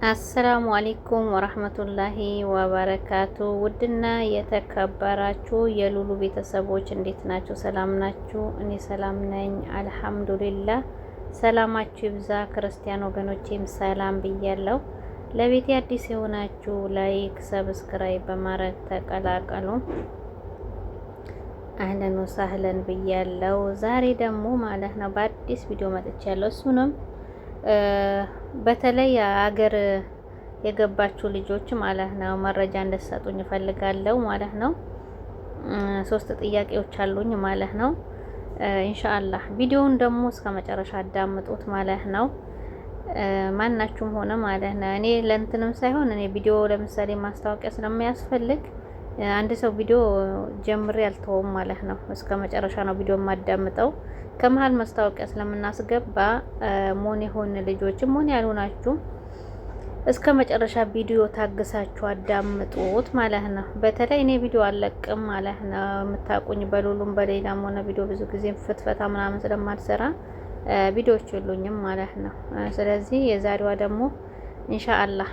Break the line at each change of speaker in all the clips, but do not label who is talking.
السلام عليكم ورحمة الله وبركاته። ውድና የተከበራችሁ የሉሉ ቤተሰቦች እንዴት ናችሁ? ሰላም ናችሁ? እኔ ሰላም ነኝ الحمد لله። ሰላማችሁ ይብዛ። ክርስቲያን ወገኖቼም ሰላም ብያለሁ። ለቤቴ አዲስ የሆናችሁ like፣ subscribe በማድረግ ተቀላቀሉ። أهلا وسهلا ብያለሁ። ዛሬ ደግሞ ማለት ነው በአዲስ ቪዲዮ መጥቻለሁ። እሱንም በተለይ አገር የገባችሁ ልጆች ማለት ነው መረጃ እንድትሰጡኝ እፈልጋለሁ ማለት ነው። ሶስት ጥያቄዎች አሉኝ ማለት ነው። ኢንሻአላህ ቪዲዮውን ደግሞ እስከ መጨረሻ አዳምጡት ማለት ነው። ማናችሁም ሆነ ማለት ነው። እኔ ለእንትንም ሳይሆን እኔ ቪዲዮ ለምሳሌ ማስታወቂያ ስለሚያስፈልግ አንድ ሰው ቪዲዮ ጀምሬ አልተወውም ማለት ነው። እስከ መጨረሻ ነው ቪዲዮ የማዳምጠው። ከመሀል ማስታወቂያ ስለምናስገባ ሞን የሆን ልጆችም ሞን ያልሆናችሁ እስከ መጨረሻ ቪዲዮ ታግሳችሁ አዳምጡት ማለት ነው። በተለይ እኔ ቪዲዮ አለቅም ማለት ነው። የምታውቁኝ በሉሉም በሌላም ሆነ ቪዲዮ ብዙ ጊዜ ፍትፈታ ምናምን ስለማልሰራ ቪዲዮዎች የሉኝም ማለት ነው። ስለዚህ የዛሬዋ ደግሞ ኢንሻአላህ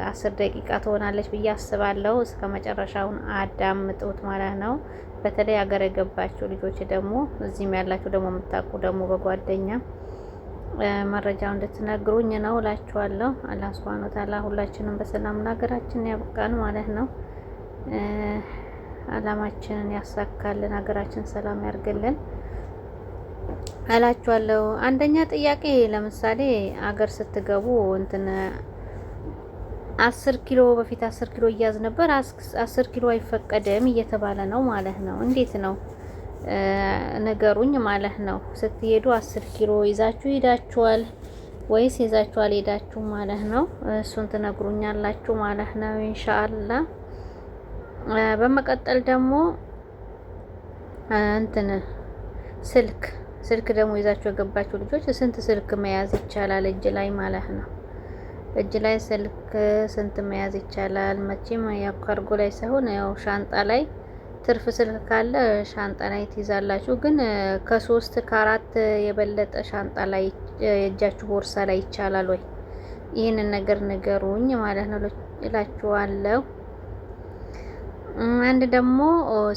10 ደቂቃ ትሆናለች ብዬ አስባለሁ። እስከ መጨረሻውን አዳምጡት ማለት ነው። በተለይ ሀገር የገባችሁ ልጆች ደግሞ እዚህም ያላችሁ ደግሞ የምታውቁ ደግሞ በጓደኛ መረጃው እንድትነግሩኝ ነው እላችኋለሁ። አላህ ሱብሃነሁ ወተዓላ ሁላችንም በሰላም ለሀገራችን ያብቃን ማለት ነው። አላማችንን ያሳካልን፣ ሀገራችን ሰላም ያርግልን እላችኋለሁ። አንደኛ ጥያቄ ለምሳሌ አገር ስትገቡ እንትን 10 ኪሎ፣ በፊት 10 ኪሎ እያዝ ነበር። 10 ኪሎ አይፈቀድም እየተባለ ነው ማለት ነው። እንዴት ነው ነገሩኝ ማለት ነው። ስትሄዱ 10 ኪሎ ይዛችሁ ሄዳችኋል ወይስ ይዛችሁ አልሄዳችሁ ማለት ነው? እሱን ትነግሩኛላችሁ ማለት ነው ኢንሻአላህ። በመቀጠል ደግሞ እንትን ስልክ ደግሞ ይዛችሁ የገባችሁ ልጆች ስንት ስልክ መያዝ ይቻላል እጅ ላይ ማለት ነው? እጅ ላይ ስልክ ስንት መያዝ ይቻላል? መቼም ያው ካርጎ ላይ ሳይሆን ያው ሻንጣ ላይ ትርፍ ስልክ ካለ ሻንጣ ላይ ትይዛላችሁ። ግን ከሶስት ከአራት የበለጠ ሻንጣ ላይ የእጃችሁ ቦርሳ ላይ ይቻላል ወይ? ይህንን ነገር ንገሩኝ ማለት ነው እላችኋለሁ። አንድ ደግሞ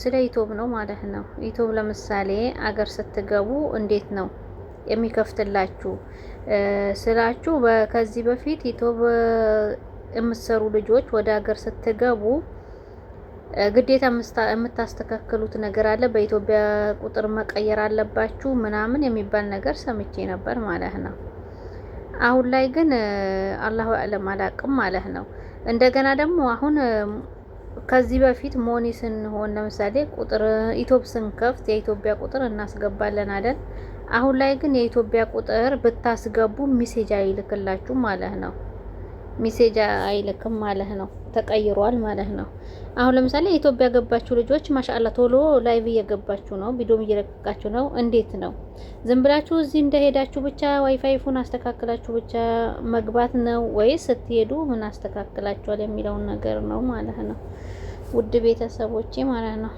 ስለ ዩቲዩብ ነው ማለት ነው። ዩቲዩብ ለምሳሌ አገር ስትገቡ እንዴት ነው የሚከፍትላችሁ ስላችሁ፣ ከዚህ በፊት ዩቲዩብ የምትሰሩ ልጆች ወደ ሀገር ስትገቡ ግዴታ የምታስተካክሉት ነገር አለ፣ በኢትዮጵያ ቁጥር መቀየር አለባችሁ ምናምን የሚባል ነገር ሰምቼ ነበር ማለት ነው። አሁን ላይ ግን الله أعلم አላቅም ማለት ነው። እንደገና ደግሞ አሁን ከዚህ በፊት ሞኒ ስንሆን ለምሳሌ ቁጥር ኢትዮፕ ስንከፍት የኢትዮጵያ ቁጥር እናስገባለን አይደል? አሁን ላይ ግን የኢትዮጵያ ቁጥር ብታስገቡ message አይልክላችሁ ማለት ነው። Message አይልክም ማለት ነው። ተቀይሯል ማለት ነው። አሁን ለምሳሌ የኢትዮጵያ ገባችሁ ልጆች ማሻአላ ቶሎ live እየገባችሁ ነው፣ ቪዲዮም እየለቀቃችሁ ነው። እንዴት ነው? ዝም ብላችሁ እዚህ እንደሄዳችሁ ብቻ ዋይፋይ ፉን አስተካክላችሁ ብቻ መግባት ነው ወይስ ስትሄዱ ምን አስተካክላችኋል የሚለውን ነገር ነው ማለት ነው። ውድ ቤተሰቦቼ ማለት ነው።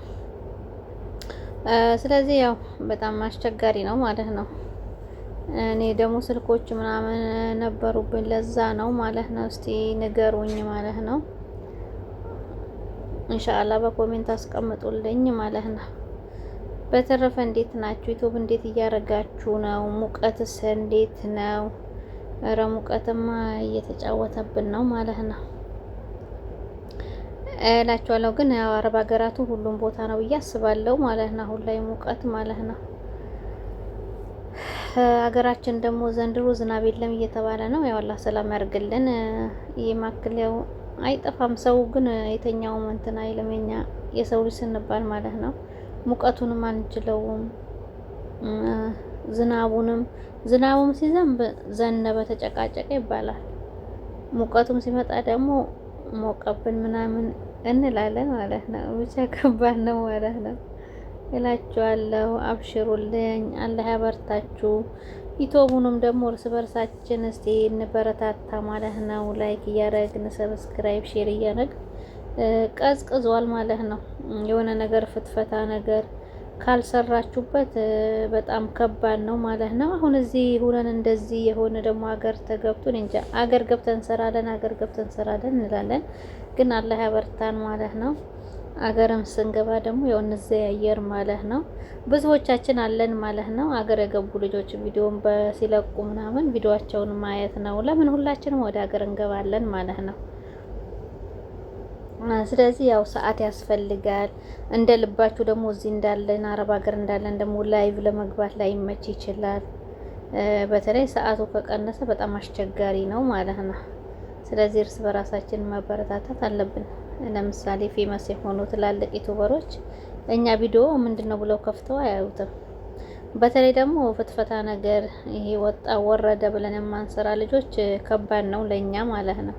ስለዚህ ያው በጣም አስቸጋሪ ነው ማለት ነው። እኔ ደግሞ ስልኮች ምናምን ነበሩብኝ፣ ለዛ ነው ማለት ነው። እስቲ ንገሩኝ ማለት ነው። ኢንሻአላህ በ comment አስቀምጡልኝ ማለት ነው። በተረፈ እንዴት ናችሁ? ዩቲዩብ እንዴት እያደረጋችሁ ነው? ሙቀትስ እንዴት ነው? እረ ሙቀትማ እየተጫወተብን ነው ማለት ነው እላችኋለሁ። ግን ያው አረብ ሀገራቱ ሁሉም ቦታ ነው ብዬ አስባለሁ ማለት ነው። አሁን ላይ ሙቀት ማለት ነው። ሀገራችን ደግሞ ዘንድሮ ዝናብ የለም እየተባለ ነው። ያው አላህ ሰላም ያርግልን። ይህ ማክል ያው አይጠፋም። ሰው ግን የተኛውም እንትን አይልም። የኛ የሰው ልጅ ስንባል ማለት ነው። ሙቀቱንም አንችለውም፣ ዝናቡንም ዝናቡም ሲዘንብ ዘነበ ተጨቃጨቀ ይባላል። ሙቀቱም ሲመጣ ደግሞ ሞቀብን ምናምን እንላለን ማለት ነው። ብቻ ከባድ ነው ማለት ነው እላችኋለሁ። አብሽሩልኝ፣ አላህ ያበርታችሁ። ዩቲዩቡንም ደግሞ እርስ በርሳችን እስቲ እንበረታታ ማለት ነው። Like እያረግን subscribe፣ share እያረግ ቀዝቅዟል ማለት ነው። የሆነ ነገር ፍትፈታ ነገር ካልሰራችሁበት በጣም ከባድ ነው ማለት ነው። አሁን እዚህ ሁነን እንደዚህ የሆነ ደግሞ ሀገር ተገብቶ እንጃ አገር ገብተን እንሰራለን፣ አገር ገብተን እንሰራለን እንላለን። ግን አላህ ያበርታን ማለት ነው። አገርም ስንገባ ደግሞ ያው እንዘያየር ማለት ነው። ብዙዎቻችን አለን ማለት ነው። አገር የገቡ ልጆች ቪዲዮን በሲለቁ ምናምን ቪዲዮአቸውን ማየት ነው። ለምን ሁላችንም ወደ ሀገር እንገባለን ማለት ነው። ስለዚህ ያው ሰዓት ያስፈልጋል። እንደ ልባችሁ ደግሞ እዚህ እንዳለን አረብ ሀገር እንዳለን ደግሞ live ለመግባት ላይመች ይችላል። በተለይ ሰዓቱ ከቀነሰ በጣም አስቸጋሪ ነው ማለት ነው። ስለዚህ እርስ በራሳችን መበረታታት አለብን። ለምሳሌ famous የሆኑ ትላልቅ YouTuber ኦች እኛ ቪዲዮ ምንድን ነው ብለው ከፍተው አያዩትም። በተለይ ደግሞ ፍትፈታ ነገር ይሄ ወጣ ወረደ ብለን የማንሰራ ልጆች ከባድ ነው ለእኛ ማለት ነው።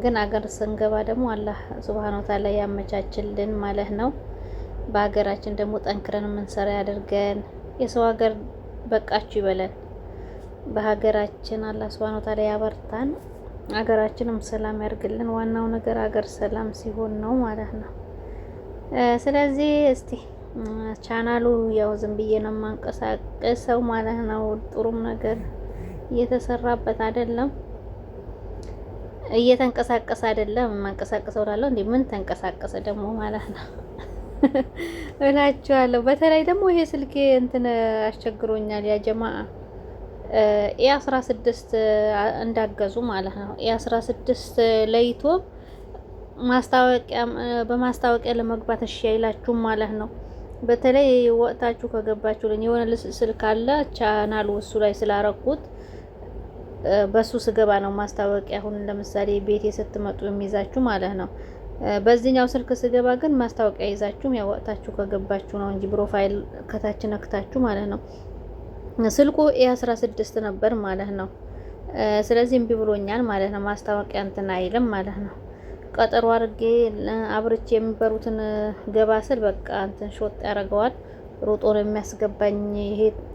ግን አገር ስንገባ ደግሞ አላህ ሱብሃነሁ ወተዓላ ያመቻችልን ማለት ነው። በሀገራችን ደግሞ ጠንክረን የምንሰራ ያደርገን። የሰው ሀገር በቃችሁ ይበለን። በሀገራችን አላህ ሱብሃነሁ ወተዓላ ያበርታን። ሀገራችንም ሰላም ያርግልን። ዋናው ነገር ሀገር ሰላም ሲሆን ነው ማለት ነው። ስለዚህ እስቲ ቻናሉ ያው ዝም ብዬ ነው የማንቀሳቀሰው ማለት ነው። ጥሩም ነገር እየተሰራበት አይደለም፣ እየተንቀሳቀሰ አይደለም። የማንቀሳቀሰው እላለሁ እንዴ ምን ተንቀሳቀሰ ደግሞ ማለት ነው እላችኋለሁ። በተለይ ደግሞ ይሄ ስልኬ እንትን አስቸግሮኛል ያ ጀማአ A 16 እንዳገዙ ማለት ነው። A 16 ለይቶ ማስታወቂያ በማስታወቂያ ለመግባት እሺ አይላችሁም ማለት ነው። በተለይ ወቅታችሁ ከገባችሁልኝ የሆነ ስልክ አለ ቻናሉ እሱ ላይ ስላረኩት በሱ ስገባ ነው ማስታወቂያ። አሁን ለምሳሌ ቤቴ ስትመጡ የሚይዛችሁ ማለት ነው። በዚህኛው ስልክ ስገባ ግን ማስታወቂያ ይዛችሁም ያው ወቅታችሁ ከገባችሁ ነው እንጂ profile ከታች ነክታችሁ ማለት ነው። ስልኩ A 16 ነበር ማለት ነው። ስለዚህ እምቢ ብሎኛል ማለት ነው። ማስታወቂያ እንትን አይልም ማለት ነው። ቀጠሮ አድርጌ አብርቼ የሚበሩትን ገባ ስል በቃ እንትን ሾጥ ያደርገዋል። ሮጦ ነው የሚያስገባኝ።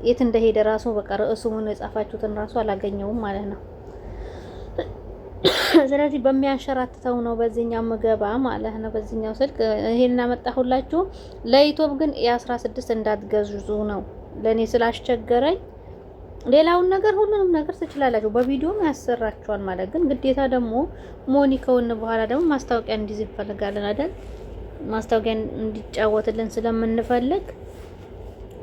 የት እንደሄደ ራሱ በቃ ርዕሱ ምን የጻፋችሁትን ራሱ አላገኘውም ማለት ነው። ስለዚህ በሚያንሸራትተው ነው በዚህኛው ምገባ ማለት ነው። በዚህኛው ስልክ ይሄን አመጣሁላችሁ። ለዩቲዩብ ግን የ16 እንዳትገዙ ነው ለእኔ ስላስቸገረኝ። ሌላውን ነገር ሁሉንም ነገር ትችላላችሁ፣ በቪዲዮም ያሰራችኋል ማለት ግን ግዴታ ደግሞ money ከሆነ በኋላ ደግሞ ማስታወቂያ እንዲይዝ እንፈልጋለን አይደል? ማስታወቂያ እንዲጫወትልን ስለምንፈልግ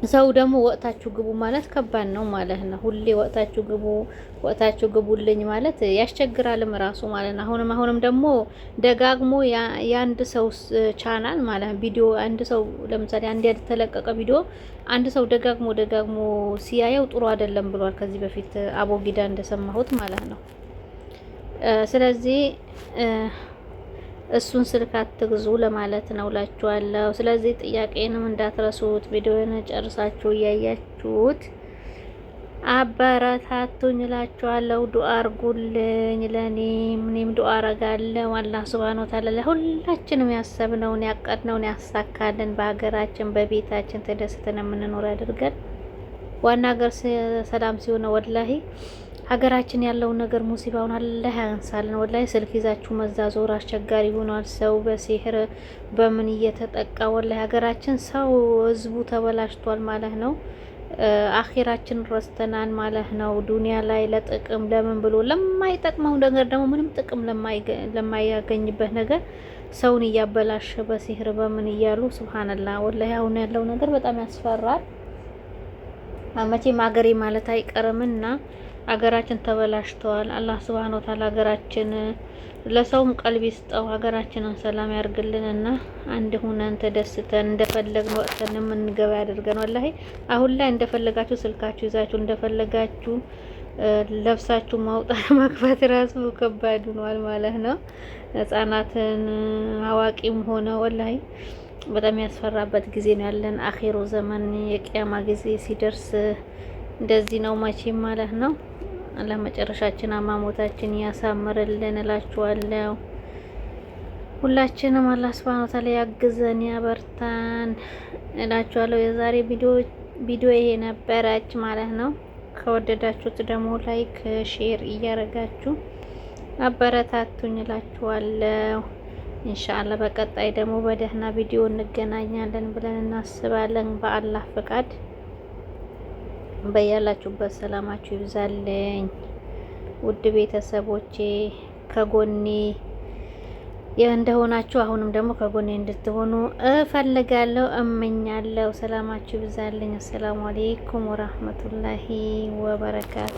ሰው ደግሞ ወቅታችሁ ግቡ ማለት ከባድ ነው ማለት ነው። ሁሌ ወቅታችሁ ግቡ ወቅታችሁ ግቡልኝ ማለት ያስቸግራልም ራሱ ማለት ነው። አሁንም አሁንም ደግሞ ደጋግሞ የአንድ ሰው ቻናል ማለት ነው ቪዲዮ አንድ ሰው ለምሳሌ አንድ ያልተለቀቀ ቪዲዮ አንድ ሰው ደጋግሞ ደጋግሞ ሲያየው ጥሩ አይደለም ብሏል ከዚህ በፊት አቦጊዳ እንደሰማሁት ማለት ነው። ስለዚህ እሱን ስልክ አትግዙ ለማለት ነው እላችኋለሁ። ስለዚህ ጥያቄንም እንዳትረሱት፣ ቪዲዮን ጨርሳችሁ እያያችሁት አበረታቱኝ እላችኋለሁ። ዱአ አርጉልኝ ለኔ እኔም ዱአ አረጋለሁ። አላህ ሱብሃነሁ ወተዓላ ለሁላችንም ያሰብነውን ያቀድነውን ያሳካልን። በሀገራችን በቤታችን ተደስተን የምንኖር ያድርገን። ዋና ሀገር ሰላም ሲሆን ወላሂ ሀገራችን ያለውን ነገር ሙሲባውን አላህ ያንሳልን። ወላሂ ስልክ ይዛችሁ መዛዞር አስቸጋሪ ሆኗል። ሰው በሲህር በምን እየተጠቃ ወላሂ ሀገራችን ሰው ህዝቡ ተበላሽቷል ማለት ነው። አኺራችን ረስተናል ማለት ነው። ዱንያ ላይ ለጥቅም ለምን ብሎ ለማይጠቅመው ነገር ደግሞ ምንም ጥቅም ለማያገኝበት ነገር ሰውን እያበላሸ በሲህር በምን እያሉ ሱብሃንአላህ። ወላሂ አሁን ያለው ነገር በጣም ያስፈራል። መቼም ሀገሬ ማለት አይቀርምና ሀገራችን ተበላሽተዋል። አላህ ሱብሃነሁ ወተዓላ ሀገራችን ለሰውም ቀልብ ይስጠው፣ ሀገራችንን ሰላም ያርግልንና አንድ ሁነን ተደስተን እንደፈለግን ወጥተን የምንገባ ያደርገን። ወላሂ አሁን ላይ እንደፈለጋችሁ ስልካችሁ ይዛችሁ እንደፈለጋችሁ ለብሳችሁ ማውጣት መግባት ራሱ ከባድ ሆኗል ማለት ነው። ህጻናትን አዋቂም ሆነ ወላሂ በጣም ያስፈራበት ጊዜ ነው ያለን። አኺሩ ዘመን የቅያማ ጊዜ ሲደርስ እንደዚህ ነው መቼም ማለት ነው። አላህ መጨረሻችን አማሞታችን ያሳምርልን እላችኋለሁ። ሁላችንም አላህ ሱብሃነሁ ወተዓላ ያግዘን ያበርታን እላችኋለሁ። የዛሬ ቪዲዮ ይሄ ነበረች ማለት ነው። ከወደዳችሁት ደግሞ like፣ share እያረጋችሁ አበረታቱኝ እላችኋለሁ። ኢንሻአላህ በቀጣይ ደግሞ በደህና ቪዲዮ እንገናኛለን ብለን እናስባለን በአላህ ፍቃድ። በያላችሁበት ሰላማችሁ ይብዛልኝ ውድ ቤተሰቦቼ ከጎኔ እንደሆናችሁ አሁንም ደግሞ ከጎኔ እንድትሆኑ እፈልጋለሁ፣ እመኛለሁ። ሰላማችሁ ይብዛልኝ። አሰላሙ አሌይኩም ወራህመቱላሂ ወበረካቱ።